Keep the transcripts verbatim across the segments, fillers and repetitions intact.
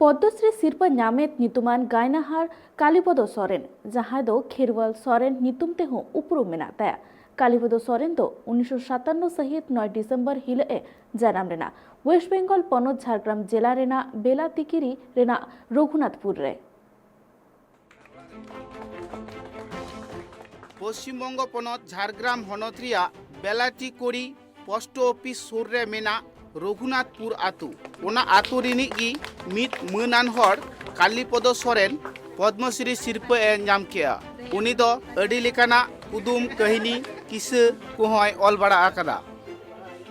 ᱯᱚᱫᱽᱢᱚᱥᱨᱤ ᱥᱤᱨᱯᱟᱹ ᱧᱟᱢᱮᱫ ᱧᱩᱛᱩᱢᱟᱱ ᱜᱟᱭᱱᱟᱦᱟᱨ ᱠᱟᱞᱤᱯᱚᱫᱚ ᱥᱚᱨᱮᱱ, ᱡᱟᱦᱟᱸᱭ ᱫᱚ ᱠᱷᱮᱨᱣᱟᱞ ᱥᱚᱨᱮᱱ ᱧᱩᱛᱩᱢ ᱛᱮᱦᱚᱸ ᱩᱯᱨᱩᱢ ᱢᱮᱱᱟᱜ ᱛᱟᱭᱟ᱾ ᱠᱟᱞᱤᱯᱚᱫᱚ ᱥᱚᱨᱮᱱ ᱫᱚ ᱩᱱᱤᱥᱥᱚ ᱥᱟᱛᱟᱱᱱᱚ ᱥᱟᱹᱦᱤᱛ ᱱᱚᱭ ᱰᱤᱥᱮᱢᱵᱚᱨ ᱦᱤᱞᱚᱜ ᱮ ᱡᱟᱱᱟᱢ ᱞᱮᱱᱟ, ᱳᱭᱮᱥᱴ ᱵᱮᱝᱜᱚᱞ ᱯᱚᱱᱚᱛ ᱡᱷᱟᱲᱜᱨᱟᱢ ᱡᱮᱞᱟ ᱨᱮᱱᱟᱜ ᱵᱮᱞᱟᱛᱤᱠᱤᱨᱤ ᱨᱮᱱᱟᱜ ᱨᱚᱜᱷᱩᱱᱟᱛᱷᱯᱩᱨ ᱨᱮ᱾ ᱯᱚᱥᱪᱤᱢ ᱵᱚᱝᱜᱚ ᱯᱚᱱᱚᱛ ᱡᱷᱟᱲᱜᱨᱟᱢ ᱦᱚᱱᱚᱛ ᱨᱮᱭᱟᱜ ᱵᱮᱞᱟᱴᱤᱠᱚᱲᱤ ᱯᱳᱥᱴ ᱚᱯᱷᱤᱥ ᱥᱩᱨ ᱨᱮ ᱢᱮᱱᱟᱜ ᱨᱚᱜᱷᱩᱱᱟᱛᱷᱯᱩᱨ ᱟᱹᱛᱩ, ᱚᱱᱟ ᱟᱹᱛᱩ ᱨᱤᱱᱤᱡ ᱜᱮ ᱢᱤᱫ ᱢᱟᱹᱱᱟᱱ ᱦᱚᱲ ᱠᱟᱞᱤᱯᱚᱫᱚ ᱥᱚᱨᱮᱱ ᱯᱚᱫᱽᱢᱚᱥᱨᱤ ᱥᱤᱨᱯᱟᱹ ᱮ ᱧᱟᱢ ᱠᱮᱜᱼᱟ᱾ ᱩᱱᱤ ᱫᱚ ᱟᱹᱰᱤ ᱞᱮᱠᱟᱱᱟᱜ ᱠᱩᱫᱩᱢ, ᱠᱟᱹᱦᱱᱤ, ᱠᱤᱥᱟᱹ ᱠᱚᱦᱚᱸᱭ ᱚᱞ ᱵᱟᱲᱟ ᱟᱠᱟᱫᱟ᱾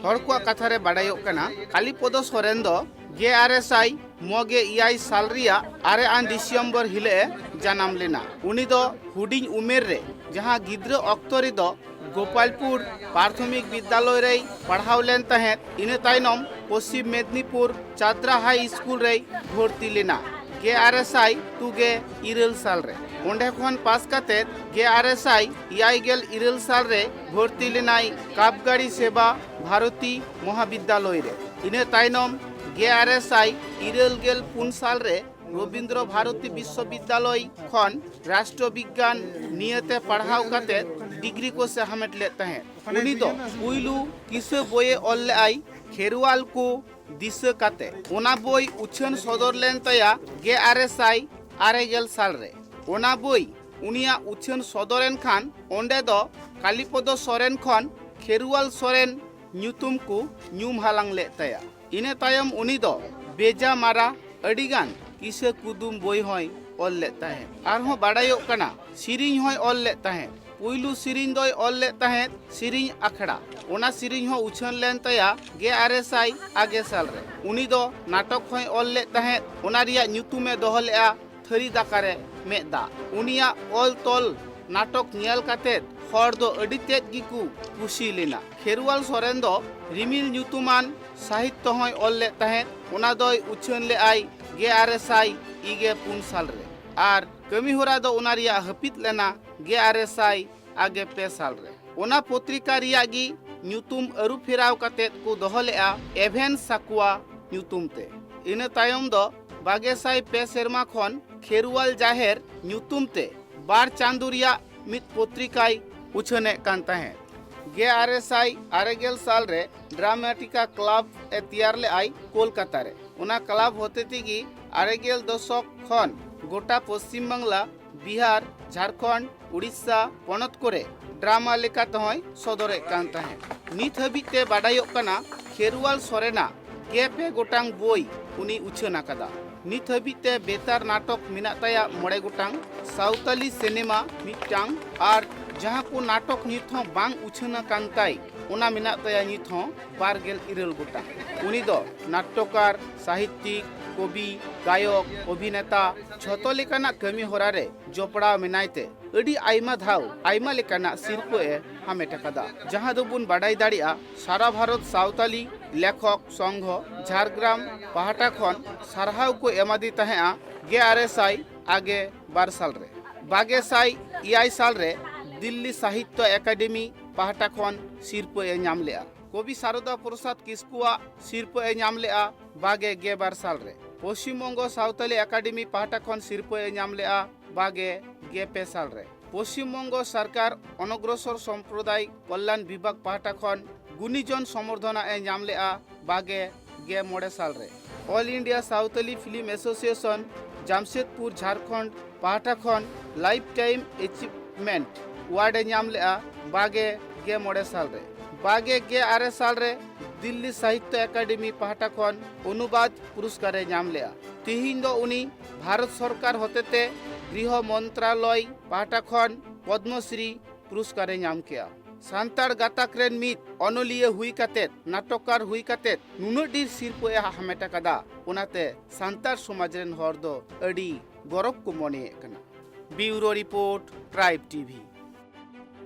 ᱦᱚᱲ ᱠᱚᱣᱟᱜ ᱠᱟᱛᱷᱟ ᱨᱮ ᱵᱟᱰᱟᱭᱚᱜ ᱠᱟᱱᱟ, ᱠᱟᱞᱤᱯᱚᱫᱚ ᱥᱚᱨᱮᱱ ᱫᱚ ᱜᱮᱞ ᱟᱨᱮ ᱥᱟᱭ ᱢᱚᱜᱮ ᱮᱭᱟᱭ ᱥᱟᱞ ᱨᱮᱭᱟᱜ ᱟᱨᱮ ᱟᱱ ᱰᱤᱥᱮᱢᱵᱚᱨ ᱦᱤᱞᱚᱜ ᱮ ᱡᱟᱱᱟᱢ ᱞᱮᱱᱟ᱾ ᱩᱱᱤ ᱫᱚ ᱦᱩᱰᱤᱧ ᱩᱢᱮᱨ ᱨᱮ, ᱡᱟᱦᱟᱸ ᱜᱤᱫᱽᱨᱟᱹ ᱚᱠᱛᱚ ᱨᱮᱫᱚ ᱜᱳᱯᱟᱞᱯᱩᱨ ᱯᱨᱟᱛᱷᱚᱢᱤᱠ ᱵᱤᱫᱽᱭᱟᱞᱚᱭ ᱨᱮᱭ ᱯᱟᱲᱦᱟᱣ ᱞᱮᱱ ᱛᱟᱦᱮᱸᱫ, ᱤᱱᱟᱹ ᱛᱟᱭᱱᱚᱢ ᱯᱚᱥᱪᱤᱢ ᱢᱮᱫᱽᱱᱤᱯᱩᱨ ᱪᱟᱫᱽᱨᱟ ᱦᱟᱭ ᱥᱠᱩᱞ ᱨᱮᱭ ᱵᱷᱚᱨᱛᱤ ᱞᱮᱱᱟ᱾ ᱜᱮᱞ ᱟᱨᱮ ᱥᱟᱭ ᱛᱩᱜᱮ ᱤᱨᱟᱹᱞ ᱥᱟᱞ ᱨᱮ᱾ ᱚᱸᱰᱮ ᱠᱷᱚᱱ ᱯᱟᱥ ᱠᱟᱛᱮ ᱜᱮᱞ ᱟᱨᱮ ᱥᱟᱭ ᱮᱭᱟᱭ ᱜᱮᱞ ᱤᱨᱟᱹᱞ ᱥᱟᱞ ᱨᱮ ᱵᱷᱚᱨᱛᱤ ᱞᱮᱱᱟᱭ ᱠᱟᱯᱜᱟᱲᱤ ᱥᱮᱵᱟ ᱵᱷᱟᱨᱚᱛᱤ ᱢᱚᱦᱟᱵᱤᱫᱽᱭᱟᱞᱚᱭ ᱨᱮ᱾ ᱤᱱᱟᱹ ᱛᱟᱭᱱᱚᱢ ᱜᱮᱞ ᱟᱨᱮ ᱥᱟᱭ ᱤᱨᱟᱹᱞ ᱜᱮᱞ ᱯᱩᱱ ᱥᱟᱞ ᱨᱮ ᱨᱚᱵᱤᱱᱫᱨᱚ ᱵᱷᱟᱨᱚᱛᱤ ᱵᱤᱥᱥᱚᱵᱤᱫᱽᱭᱟᱞᱚᱭ ᱠᱷᱚᱱ ᱨᱟᱥᱴᱨᱚ ᱵᱤᱜᱽᱜᱟᱱ ᱱᱤᱭᱟᱹᱛᱮ ᱯᱟᱲᱦᱟᱣ ᱠᱟᱛᱮ ᱰᱤᱜᱽᱨᱤ ᱠᱚ ᱥᱮ ᱦᱟᱢᱮᱴ ᱞᱮᱫ ᱛᱟᱦᱮᱸᱫ᱾ ᱩᱱᱤ ᱫᱚ ᱯᱩᱭᱞᱩ ᱠᱤᱥᱟᱹ ᱵᱳᱭᱮ ᱚᱞ ᱞᱮᱫᱟᱭ ᱠᱷᱮᱨᱣᱟᱞ ᱠᱚ ᱫᱤᱥᱟᱹ ᱠᱟᱛᱮ᱾ ᱚᱱᱟ ᱵᱳᱭ ᱩᱪᱷᱟᱹᱱ ᱥᱚᱫᱚᱨ ᱞᱮᱱ ᱛᱟᱭᱟ ᱜᱮᱞ ᱟᱨᱮ ᱥᱟᱭ ᱟᱨᱮ ᱜᱮᱞ ᱥᱟᱞ ᱨᱮ᱾ ᱚᱱᱟ ᱵᱳᱭ ᱩᱱᱤᱭᱟᱜ ᱩᱪᱷᱟᱹᱱ ᱥᱚᱫᱚᱨ ᱮᱱ ᱠᱷᱟᱱ, ᱚᱸᱰᱮ ᱫᱚ ᱠᱟᱞᱤᱯᱚᱫᱚ ᱥᱚᱨᱮᱱ ᱠᱷᱚᱱ ᱠᱷᱮᱨᱣᱟᱞ ᱥᱚᱨᱮᱱ ᱧᱩᱛᱩᱢ ᱠᱚ ᱧᱩᱢ ᱦᱟᱞᱟᱝ ᱞᱮᱫ ᱛᱟᱭᱟ᱾ ᱤᱱᱟᱹ ᱛᱟᱭᱚᱢ ᱩᱱᱤ ᱫᱚ ᱵᱮᱡᱟ ᱢᱟᱨᱟ ᱟᱹᱰᱤᱜᱟᱱ ᱠᱤᱥᱟᱹ ᱠᱩᱫᱩᱢ ᱵᱳᱭ ᱦᱚᱸᱭ ᱚᱞ ᱞᱮᱫ ᱛᱟᱦᱮᱸᱫ᱾ ᱟᱨᱦᱚᱸ ᱵᱟᱰᱟᱭᱚᱜ ᱠᱟᱱᱟ, ᱥᱮᱨᱮᱧ ᱦᱚᱸᱭ ᱚᱞ ᱞᱮᱫ ᱛᱟᱦᱮᱸᱫ᱾ ᱯᱩᱭᱞᱩ ᱥᱮᱨᱮᱧ ᱫᱚᱭ ᱚᱞ ᱞᱮᱫ ᱛᱟᱦᱮᱸᱫ ᱥᱮᱨᱮᱧ ᱟᱠᱷᱲᱟ᱾ ᱚᱱᱟ ᱥᱮᱨᱮᱧ ᱦᱚᱸ ᱩᱪᱷᱟᱹᱱ ᱞᱮᱱ ᱛᱟᱭᱟ ᱜᱮᱞ ᱟᱨᱮ ᱥᱟᱭ ᱟᱨᱮ ᱜᱮᱞ ᱥᱟᱞ ᱨᱮ᱾ ᱩᱱᱤ ᱫᱚ ᱱᱟᱴᱚᱠ ᱦᱚᱸᱭ ᱚᱞ ᱞᱮᱫ ᱛᱟᱦᱮᱸᱫ᱾ ᱚᱱᱟ ᱨᱮᱭᱟᱜ ᱧᱩᱛᱩᱢᱮ ᱫᱚᱦᱚ ᱞᱮᱫᱼᱟ ᱛᱷᱟᱹᱨᱤ ᱫᱟᱠᱟ ᱨᱮ ᱢᱮᱫ ᱫᱟᱜ᱾ ᱩᱱᱤᱭᱟᱜ ᱚᱞ ᱛᱚᱞ ᱱᱟᱴᱚᱠ ᱧᱮᱞ ᱠᱟᱛᱮ ᱦᱚᱲ ᱫᱚ ᱟᱹᱰᱤ ᱛᱮᱫ ᱜᱮᱠᱚ ᱠᱩᱥᱤ ᱞᱮᱱᱟ᱾ ᱠᱷᱮᱨᱣᱟᱞ ᱥᱚᱨᱮᱱ ᱫᱚ ᱨᱤᱢᱤᱞ ᱧᱩᱛᱩᱢᱟᱱ ᱥᱟᱦᱤᱛᱛᱚ ᱦᱚᱸᱭ ᱚᱞ ᱞᱮᱫ ᱛᱟᱦᱮᱸᱫ᱾ ᱚᱱᱟ ᱫᱚᱭ ᱩᱪᱷᱟᱹᱱ ᱞᱮᱫᱼᱟᱭ ᱜᱮᱞ ᱟᱨᱮ ᱥᱟᱭ ᱤᱨᱟᱹᱞ ᱜᱮᱞ ᱯᱩᱱ ᱥᱟᱞ ᱨᱮ᱾ ᱟᱨ ᱠᱟᱹᱢᱤ ᱦᱚᱨᱟ ᱫᱚ ᱚᱱᱟ ᱨᱮᱭᱟᱜ ᱦᱟᱹᱯᱤᱫ ᱞᱮᱱᱟ ᱜᱮᱞ ᱟᱨᱮ ᱥᱟᱭ ᱟᱨᱮ ᱜᱮᱞ ᱯᱮ ᱥᱟᱞ ᱨᱮ᱾ ᱚᱱᱟ ᱯᱚᱛᱨᱤᱠᱟ ᱨᱮᱭᱟᱜ ᱜᱮ ᱧᱩᱛᱩᱢ ᱟᱹᱨᱩ ᱯᱷᱮᱨᱟᱣ ᱠᱟᱛᱮ ᱠᱚ ᱫᱚᱦᱚ ᱞᱮᱫᱼᱟ ᱮᱵᱷᱮᱱ ᱥᱟᱠᱩᱣᱟ ᱧᱩᱛᱩᱢ ᱛᱮ᱾ ᱤᱱᱟᱹ ᱛᱟᱭᱚᱢ ᱫᱚ ᱵᱟᱜᱮ ᱥᱟᱭ ᱯᱮ ᱥᱮᱨᱢᱟ ᱠᱷᱚᱱ ᱠᱷᱮᱨᱣᱟᱞ ᱡᱟᱦᱮᱨ ᱧᱩᱛᱩᱢ ᱛᱮ ᱵᱟᱨ ᱪᱟᱸᱫᱚ ᱨᱮᱭᱟᱜ ᱢᱤᱫ ᱯᱚᱛᱨᱤᱠᱟᱭ ᱩᱪᱷᱟᱹᱱᱮᱫ ᱠᱟᱱ ᱛᱟᱦᱮᱸᱫ᱾ ᱜᱮ ᱟᱨᱮ ᱥᱟᱭ ᱟᱨᱮ ᱜᱮᱞ ᱥᱟᱞ ᱨᱮ ᱰᱨᱟᱢᱟᱴᱤᱠᱟ ᱠᱞᱟᱵᱽ ᱮ ᱛᱮᱭᱟᱨ ᱞᱮᱫᱟᱭ ᱠᱳᱞᱠᱟᱛᱟ ᱨᱮ᱾ ᱚᱱᱟ ᱠᱞᱟᱵᱽ ᱦᱚᱛᱮ ᱛᱮᱜᱮ ᱟᱨᱮ ᱜᱮᱞ ᱫᱚᱥᱚᱠ ᱠᱷᱚᱱ ᱜᱚᱴᱟ ᱯᱚᱥᱪᱤᱢ ᱵᱟᱝᱞᱟ, ᱵᱤᱦᱟᱨ, ᱡᱷᱟᱲᱠᱷᱚᱸᱰ, ᱩᱲᱤᱥᱥᱟ ᱯᱚᱱᱚᱛ ᱠᱚᱨᱮ ᱰᱨᱟᱢᱟ ᱞᱮᱠᱟ ᱛᱮᱦᱚᱸᱭ ᱥᱚᱫᱚᱨᱮᱫ ᱠᱟᱱ ᱛᱟᱦᱮᱸᱫ᱾ ᱱᱤᱛ ᱦᱟᱹᱵᱤᱡ ᱛᱮ ᱵᱟᱰᱟᱭᱚᱜ ᱠᱟᱱᱟ, ᱠᱷᱮᱨᱣᱟᱞ ᱥᱚᱨᱮᱱᱟᱜ ᱜᱮ ᱯᱮ ᱜᱚᱴᱟᱝ ᱵᱳᱭ ᱩᱱᱤ ᱩᱪᱷᱟᱹᱱ ᱟᱠᱟᱫᱟ᱾ ᱱᱤᱛ ᱦᱟᱹᱵᱤᱡ ᱛᱮ ᱵᱮᱛᱟᱨ ᱱᱟᱴᱚᱠ ᱢᱮᱱᱟᱜ ᱛᱟᱭᱟ ᱢᱚᱬᱮ ᱜᱚᱴᱟᱝ, ᱥᱟᱶᱛᱟᱞᱤ ᱥᱤᱱᱮᱢᱟ ᱢᱤᱫᱴᱟᱝ, ᱟᱨ ᱡᱟᱦᱟᱸ ᱠᱚ ᱱᱟᱴᱚᱠ ᱱᱤᱛ ᱦᱚᱸ ᱵᱟᱝ ᱩᱪᱷᱟᱹᱱ ᱟᱠᱟᱱ ᱛᱟᱭ, ᱚᱱᱟ ᱢᱮᱱᱟᱜ ᱛᱟᱭᱟ ᱱᱤᱛ ᱦᱚᱸ ᱵᱟᱨ ᱜᱮᱞ ᱤᱨᱟᱹᱞ ᱜᱚᱴᱟᱝ᱾ ᱩᱱᱤ ᱫᱚ ᱱᱟᱴᱴᱚᱠᱟᱨ, ᱥᱟᱦᱤᱛᱭᱤᱠ, ᱠᱚᱵᱤ, ᱜᱟᱭᱚᱠ, ᱚᱵᱷᱤᱱᱮᱛᱟ, ᱡᱷᱚᱛᱚ ᱞᱮᱠᱟᱱᱟᱜ ᱠᱟᱹᱢᱤ ᱦᱚᱨᱟ ᱨᱮ ᱡᱚᱯᱲᱟᱣ ᱢᱮᱱᱟᱭ ᱛᱮ ᱟᱹᱰᱤ ᱟᱭᱢᱟ ᱫᱷᱟᱣ ᱟᱭᱢᱟ ᱞᱮᱠᱟᱱᱟᱜ ᱥᱤᱨᱯᱟᱹ ᱮ ᱦᱟᱢᱮᱴ ᱟᱠᱟᱫᱟ᱾ ᱡᱟᱦᱟᱸ ᱫᱚᱵᱚᱱ ᱵᱟᱰᱟᱭ ᱫᱟᱲᱮᱭᱟᱜᱼᱟ, ᱥᱟᱨᱟ ᱵᱷᱟᱨᱚᱛ ᱥᱟᱶᱛᱟᱞᱤ ᱞᱮᱠᱷᱚᱠ ᱥᱚᱝᱜᱷᱚ ᱡᱷᱟᱲᱜᱨᱟᱢ ᱯᱟᱦᱴᱟ ᱠᱷᱚᱱ ᱥᱟᱨᱦᱟᱣ ᱠᱚ ᱮᱢᱟᱫᱮ ᱛᱟᱦᱮᱸᱫᱼᱟ ᱜᱮ ᱟᱨᱮ ᱥᱟᱭ ᱟᱜᱮ ᱵᱟᱨ ᱥᱟᱞ ᱨᱮ᱾ ᱵᱟᱜᱮ ᱥᱟᱭ ᱮᱭᱟᱭ ᱥᱟᱞ ᱨᱮ ᱫᱤᱞᱞᱤ ᱥᱟᱦᱤᱛᱭᱚ ᱮᱠᱟᱰᱮᱢᱤ ᱯᱟᱦᱴᱟ ᱠᱷᱚᱱ ᱥᱤᱨᱯᱟᱹ ᱮ ᱧᱟᱢ ᱞᱮᱫᱼᱟ᱾ ᱠᱚᱵᱤ ᱥᱟᱨᱚᱫᱟ ᱯᱨᱚᱥᱟᱫᱽ ᱠᱤᱥᱠᱩᱣᱟᱜ ᱥᱤᱨᱯᱟᱹ ᱮ ᱧᱟᱢ ᱞᱮᱫᱼᱟ ᱵᱟᱜᱮ ᱜᱮᱞ ᱵᱟᱨ ᱥᱟᱞ ᱨᱮ᱾ ᱯᱚᱥᱪᱤᱢ ᱵᱚᱝᱜᱚ ᱥᱟᱶᱛᱟᱞᱤ ᱮᱠᱟᱰᱮᱢᱤ ᱯᱟᱦᱴᱟ ᱠᱷᱚᱱ ᱥᱤᱨᱯᱟᱹ ᱮ ᱧᱟᱢ ᱞᱮᱫᱼᱟ ᱵᱟᱜᱮ ᱜᱮᱞ ᱯᱮ ᱥᱟᱞ ᱨᱮ᱾ ᱯᱚᱥᱪᱤᱢ ᱵᱚᱝᱜᱚ ᱥᱚᱨᱠᱟᱨ ᱚᱱᱚᱜᱨᱚᱥᱚᱨ ᱥᱚᱢᱯᱨᱚᱫᱟᱭ ᱠᱚᱞᱭᱟᱱ ᱵᱤᱵᱷᱟᱜᱽ ᱯᱟᱦᱴᱟ ᱠᱷᱚᱱ ᱜᱩᱱᱤᱡᱚᱱ ᱥᱚᱢᱵᱚᱨᱫᱷᱚᱱᱟ ᱮ ᱧᱟᱢ ᱞᱮᱫᱼᱟ ᱵᱟᱜᱮ ᱜᱮᱞ ᱢᱚᱬᱮ ᱥᱟᱞ ᱨᱮ᱾ All India Santali film association Jamshedpur Jharkhand ᱯᱟᱦᱴᱟ ᱠᱷᱚᱱ ᱞᱟᱭᱤᱯᱷ ᱴᱟᱭᱤᱢ ᱮᱪᱤᱵᱷᱢᱮᱱᱴ ᱮᱣᱟᱨᱰ ᱮ ᱧᱟᱢ ᱞᱮᱫᱼᱟ ᱵᱟᱜᱮ ᱜᱮᱞ ᱢᱚᱬᱮ ᱥᱟᱞ ᱨᱮ᱾ ᱵᱟᱜᱮ ᱜᱮᱞ ᱟᱨᱮ ᱥᱟᱞ ᱨᱮ ᱫᱤᱞᱞᱤ ᱥᱟᱦᱤᱛᱭᱚ ᱮᱠᱟᱰᱮᱢᱤ ᱯᱟᱦᱴᱟ ᱠᱷᱚᱱ ᱚᱱᱩᱵᱟᱫ ᱯᱩᱨᱚᱥᱠᱟᱨ ᱮ ᱧᱟᱢ ᱞᱮᱫᱼᱟ᱾ ᱛᱤᱦᱤᱧ ᱫᱚ ᱩᱱᱤ ᱵᱷᱟᱨᱚᱛ ᱥᱚᱨᱠᱟᱨ ᱦᱚᱛᱮᱛᱮ ᱜᱨᱤᱦᱚ ᱢᱚᱱᱛᱨᱟᱞᱚᱭ ᱯᱟᱦᱴᱟ ᱠᱷᱚᱱ ᱯᱚᱫᱽᱢᱚᱥᱨᱤ ᱯᱩᱨᱚᱥᱠᱟᱨ ᱮ ᱧᱟᱢ ᱠᱮᱫᱼᱟ᱾ ᱥᱟᱱᱛᱟᱲ ᱜᱟᱛᱟᱠ ᱨᱮᱱ ᱢᱤᱫ ᱚᱱᱚᱞᱤᱭᱟᱹ ᱦᱩᱭ ᱠᱟᱛᱮ, ᱱᱟᱴᱚᱠᱠᱟᱨ ᱦᱩᱭ ᱠᱟᱛᱮ ᱱᱩᱱᱟᱹᱜ ᱰᱷᱮᱨ ᱥᱤᱨᱯᱟᱹ ᱮ ᱦᱟᱢᱮᱴ ᱟᱠᱟᱫᱟ, ᱚᱱᱟᱛᱮ ᱥᱟᱱᱛᱟᱲ ᱥᱚᱢᱟᱡᱽ ᱨᱮᱱ ᱦᱚᱲ ᱫᱚ ᱟᱹᱰᱤ ᱜᱚᱨᱚᱵᱽ ᱠᱚ ᱢᱚᱱᱮᱭᱮᱫ ᱠᱟᱱᱟ᱾ ᱵᱤᱭᱩᱨᱳ ᱨᱤᱯᱳᱨᱴ, ᱴᱨᱟᱭᱤᱵᱽ ᱴᱤᱵᱷᱤ᱾